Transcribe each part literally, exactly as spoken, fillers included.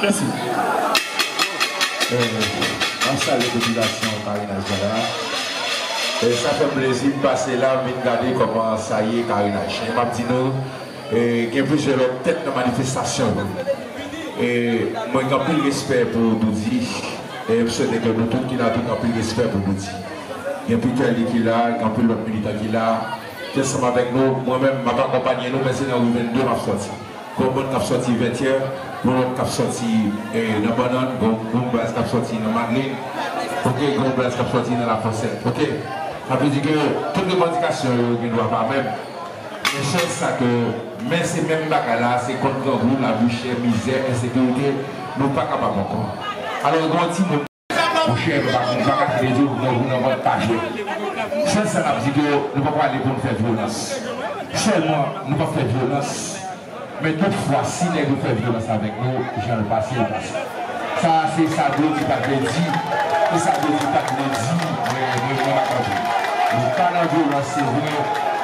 Mèsi. Eh, mwen salye popilasyon Karenaj la. Eh, sa fè m plezi m pase la, m vin gade kòman sa ye Karenaj. E m ap di nou, eh, gen plizyè lòt tèt nan manifestasyon yo. Eh, mwen gen anpil respè pou Doudy. E m swete ke nou tout ki la tou gen anpil respè pou Doudy. Gen Peter Lee ki la, gen anpil lòt militan ki la, ki ansanm avèk nou. Mwen menm, m ap akonpanye nou, men se nan ri vennde m ap sòti. Gon bann k ap sòti Vètyè, gon lòt k ap sòti, eh, nan Bannann, gon, gon baz k ap sòti nan Madlin, oke, gon baz k ap sòti nan Lafòsèt, oke. Sa vle di ke tout revandikasyon yo gen dwa pa menm. Men sèl sa ke, men se menm bagay la, se kont grangou, lavi chè, mizè, ensekirite, nou pa kapab ankò. Alò, gen yon timoun Monchè, m pa, m pa ka fè de nou, nou nan vant pa jwe. Sèl sa n ap di ke nou pa prale pou n fè vyolans. Sèlman, nou p ap fè vyolans. Men toutfwa, si nèg yo fè vyolans avèk nou, jan l pase, l pase. Sa a, se sa Dodi pa t vle di, se sa Dodi pa t vle di, mwen, mwen, mwen pa kanpe. Nou pa nan vyolans, se vre,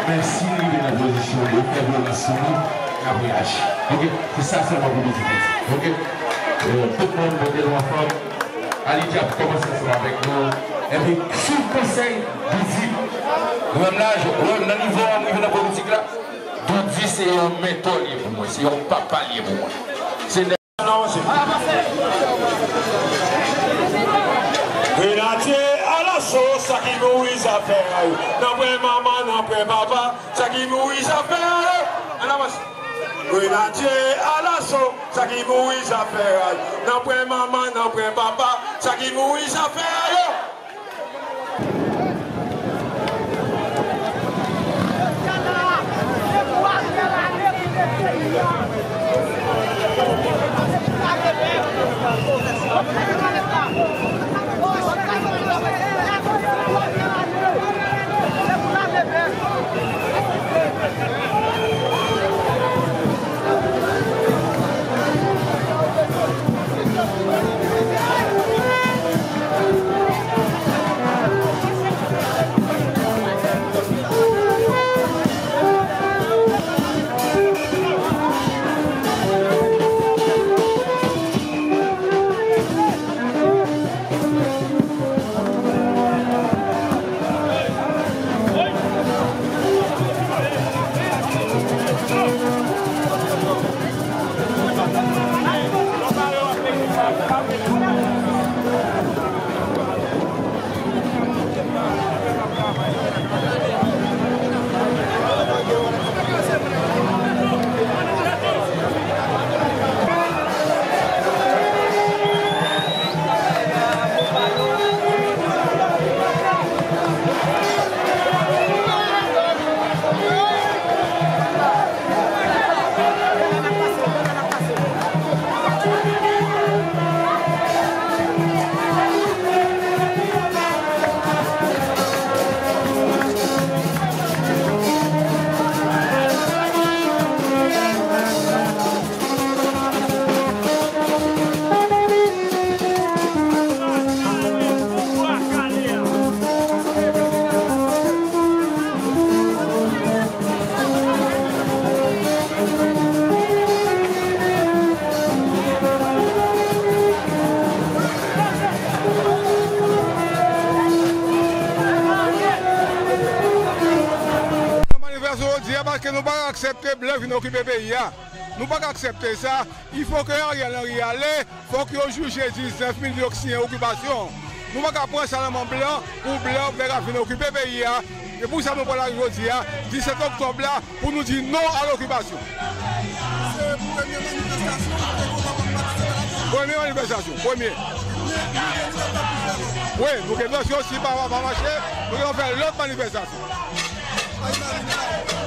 men si n rive nan pozisyon pou fè vyolans sou nou, n ap reyaji. Oke? Se sa sèlman pou nou di, oke? Eh, tout moun, bondye nou ansanm. Alidja pou kòmanse ansanm avèk nou. Epi, sou konsèy Doudy, mwen menm la, j-, mwen menm nan nivo a m rive nan politik la, Doudy se yon mentò l ye pou mwen, se yon papa l ye pou mwen. Se nèg. Grenadye alaso, sa ki mouri zafè a yo. Nan pwen manman, nan pwen papa, sa ki mouri zafè a yo. Ann avanse. Grenadye alaso, sa ki mouri zafè a yo. Nan pwen manman, nan pwen papa, sa ki mouri zafè a yo. Manifeste jodi a paske nou pa ka aksepte blan vin okipe peyi a. Nou pa ka aksepte sa. Il faut que Ariel Henry ale. Fòk yo jije diznèf milyonn k siyen okipasyon. Nou pa ka pran sa nan men blan pou blan vle ka vin okipe peyi a. E pou sa nou pral la jodi a, disèt oktòb la, pou nou di non a lokipasyon. Se premye manifestasyon ke nou kapab patisipe ladan? Premye manifestasyon, premye. Men nou gen lòt ap fè lòt. Wi, nou gen lòt, si pa, pa mache, nou gen fè lòt manifestasyon.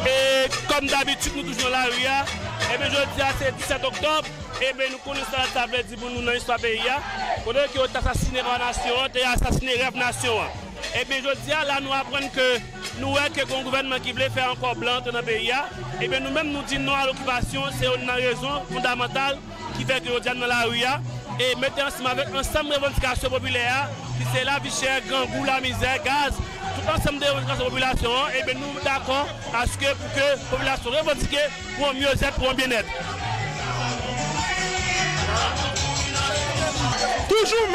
E kòm dabitid, nou toujou nan lari a. Ebyen, jodi a, se disèt oktòb. Ebyen, nou konnen sa sa vle di pou nou nan istwa peyi a. Kote ke yo te asasine papa nasyon an, te asasine rèv nasyon an. Ebyen, jodi a, la, nou aprann ke nou wè ke gen yon gouvènman ki vle fè ankò blan antre nan peyi a. Ebyen, nou menm, nou di non a lokipasyon, se youn nan rezon fondamantal ki fè ke jodi a nou nan lari a. E mete ansanm avèk ansanm revandikasyon popilè a, ki se lavi chè, grangou, lamizè, gaz, tout ansanm de revandikasyon popilasyon an, ebyen, nou dakò aske pou ke popilasyon revandike pou yon myezèt, pou yon byennèt.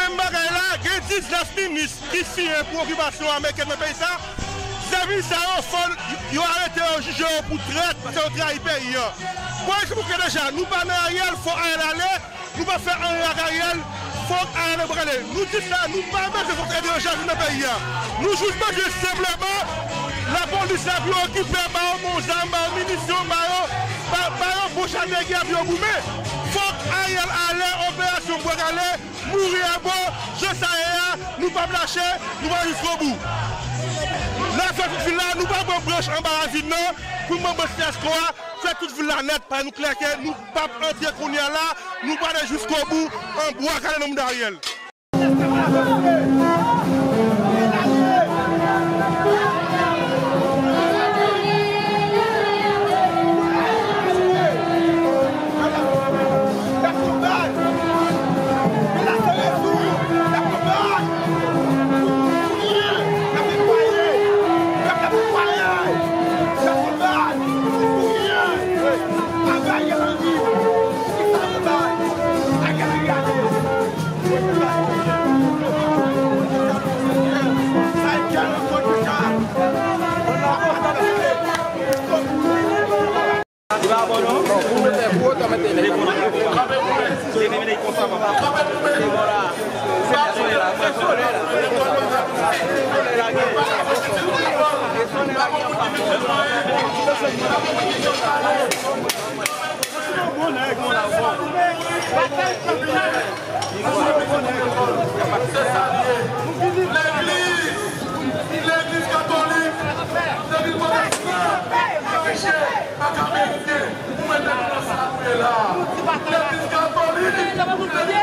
Menm bagay la, gen diznèf minis ki siyen pou okipasyon amerikèn nan peyi sa. Zèmi sa yo, fò yo arete yo, jije yo pou trèt, paske yo trayi peyi an. Bon, se pou ke deja, nou pa nan Ariel, fò Ariel ale, nou pa fè anyen ak Ariel, fò Ariel ale. Nou di sa, nou pa bezwen fòs etranjè vin nan peyi an. Nou jis bezwen senpleman, lapolis la pou yo okipe, ba yo bon zam, ba yo minisyon, ba yo, ba, ba yo bon chadè ki ap yo goumen. Fòk Ariel ale, operasyon bwa kale, mouri a bò, jan sa ye a, nou p ap lache, nou pral jiskobou. N a fè tout vil la, nou pa pran branch anba ravin nan, pou n pran branch Fiasco a, fè tout vil la nèt, paske nou klè ke nou p ap antre kounye a la, nou prale jiskobou, an bwa kale nan mouda Ariel. Legliz, legliz katolik, legliz pwotestan, peche ak ameriken, ou mete nou nan sa nou ye la. Legliz katolik, legliz pwotestan,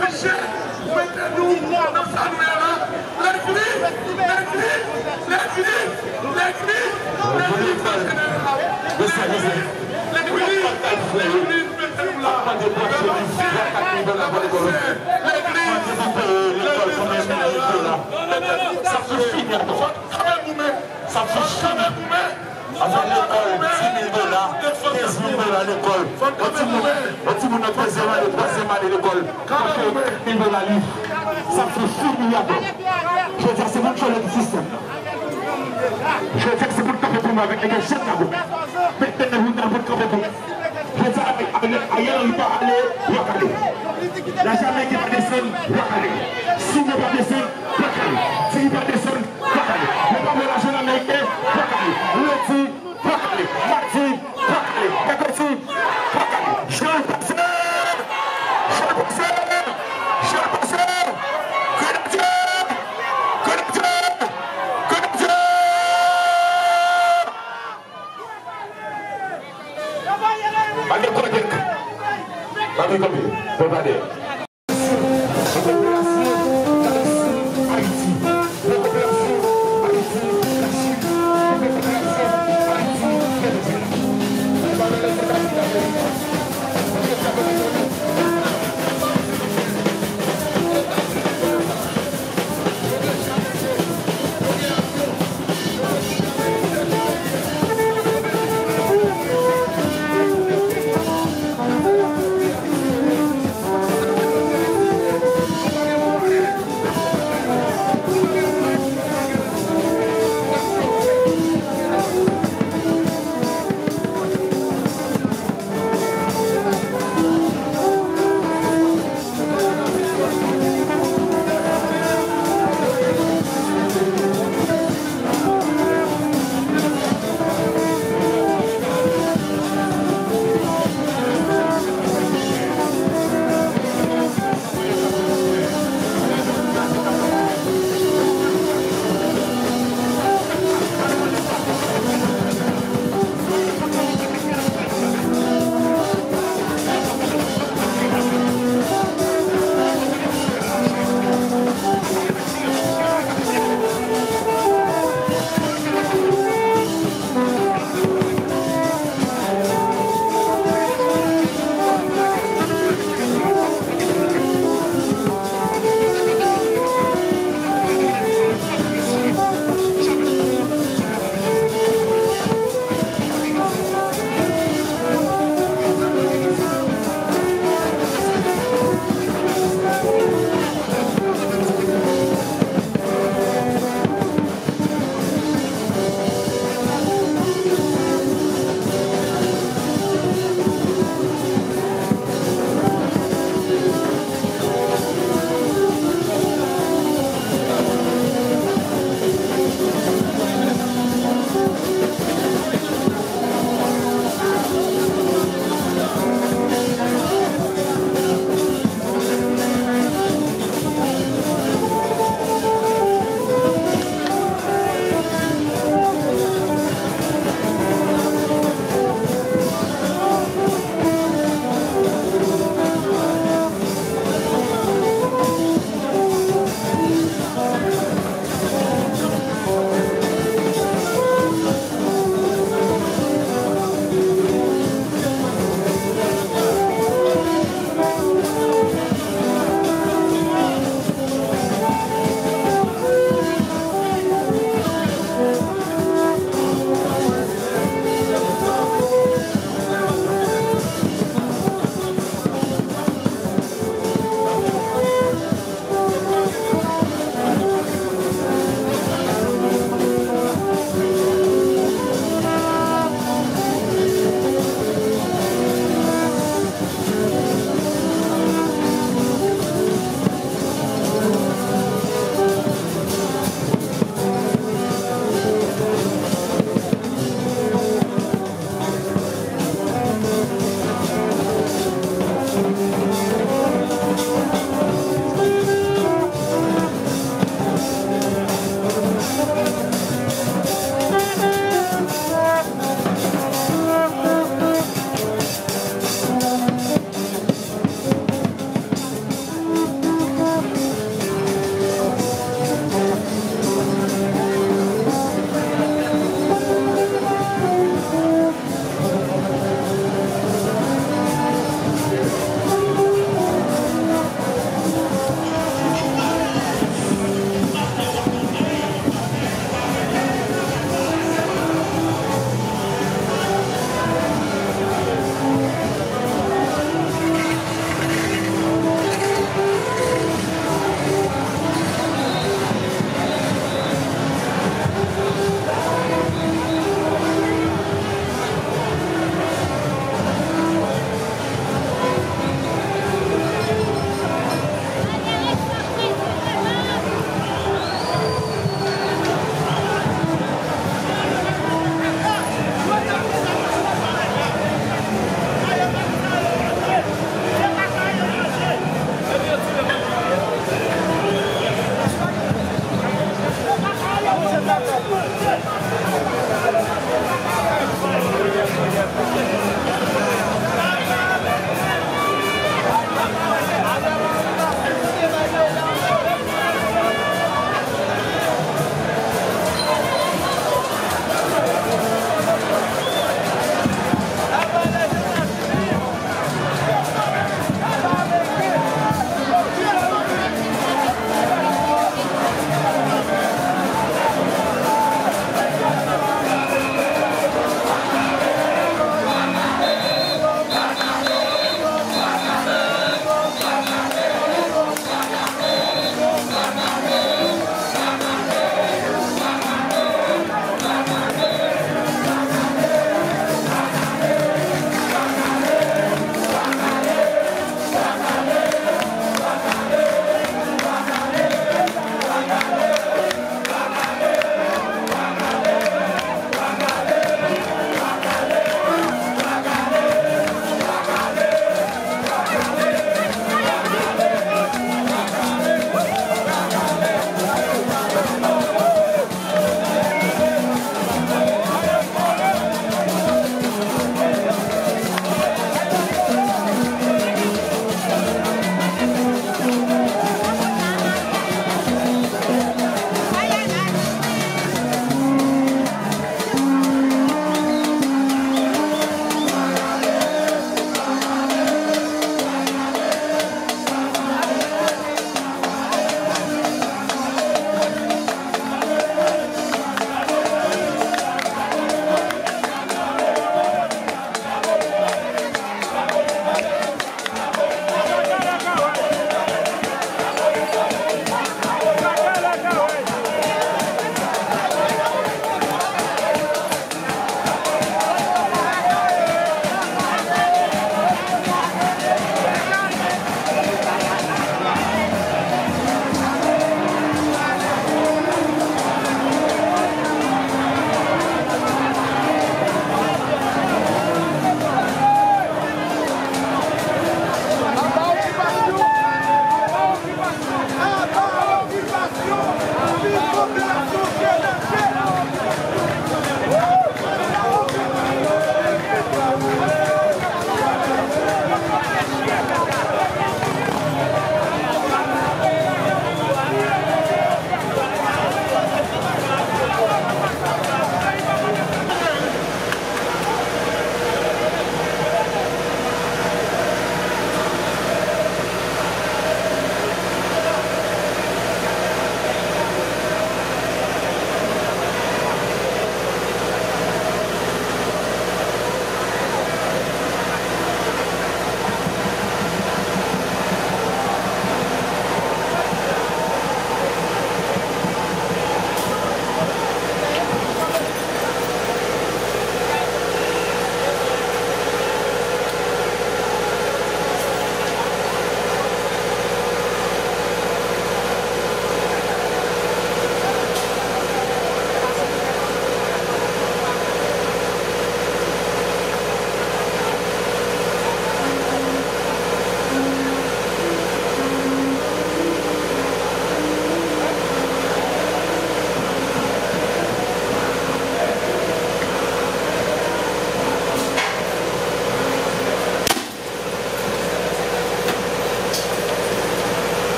peche, ou mete nou nan sa nou ye la. Legliz, legliz, legliz, legliz an jeneral, legliz, legliz, legliz. Sa fè fini atò. Sa fè fini. Avèk lekòl, dis mil dola, kenz mil dola lekòl. Yon timoun, yon timoun nan dezyèm ane, twazyèm ane lekòl, ka fè kat mil dola liv. Sa fè fini atò. Jodi a, se moun chole ki sistèm nan. Jodi a, se pou n kanpe pou nou avèk nèg yo jèn lago. Mete nèg yo nan pou n kanpe pou nou. Jodi a, Ariel Henry pa ale, w ap ale. Lajamèyik pa desann, w ap ale. Sino pa desann, w ap ale. Diri pa desann, w ap ale. Yo pa vle lajan ameriken, w ap ale. Lendi, w ap ale. Madi, w ap ale. Mèkredi, w ap ale. Jan l pase! Jan l pase! Jan l pase! Grenadye! Grenadye! Grenadye! Pa gen kòdèk. Pa gen kanpe. Fè pa dèyè.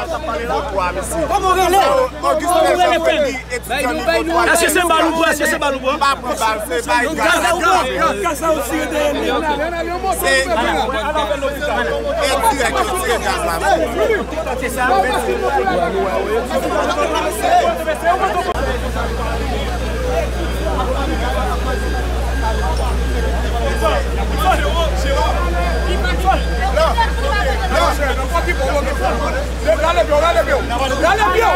Kòman w rele? Kòman w rele, frè m? Èske se bal ou pran? Èske se bal ou pran? Pa pran bal, se bay gaz. Gaz la ou pran? Gaz la ou tire dèyè m. Se endirèk yo tire gaz la. Rale pye w, rale pye w. Rale pye w.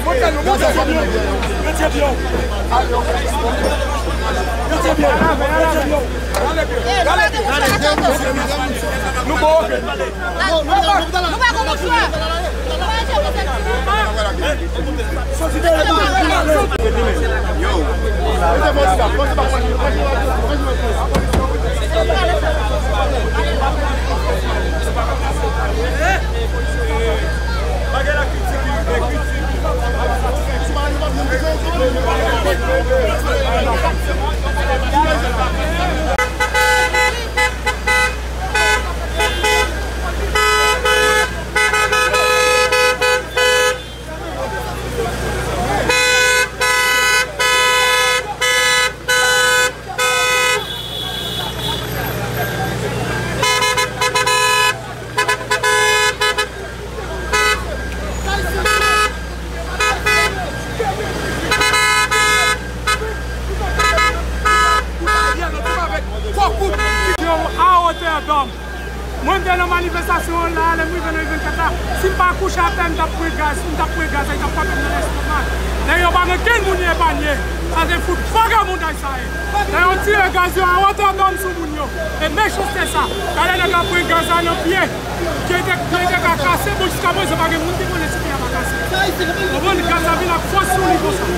Monte nou, monte. Retire pye w. Retire pye w. Retire pye w. Rale pye w. Rale pye w. Nou bon, oke. Nou pa gon chwa. Yo, a wotè dòm. Mwen, m te nan manifestasyon an la, lè m rive nan U vennkat la, si m pa kouche atè, m t ap pran gaz, m t ap pran gaz, e t ap frape m nan lestomak. Lè yo pa gen kenn moun yo epanye, sa se fout vagabondaj sa ye. Lè yo tire gaz yo a wotè dòm sou moun yo, e mechanste sa. Talè nèg la pran gaz la nan pye, pye te, pye te ka kase, bon, jiska prezan pa gen moun ki konnen si pye a pa kase. Konprann, gaz la vin ak fòs sou li konsa.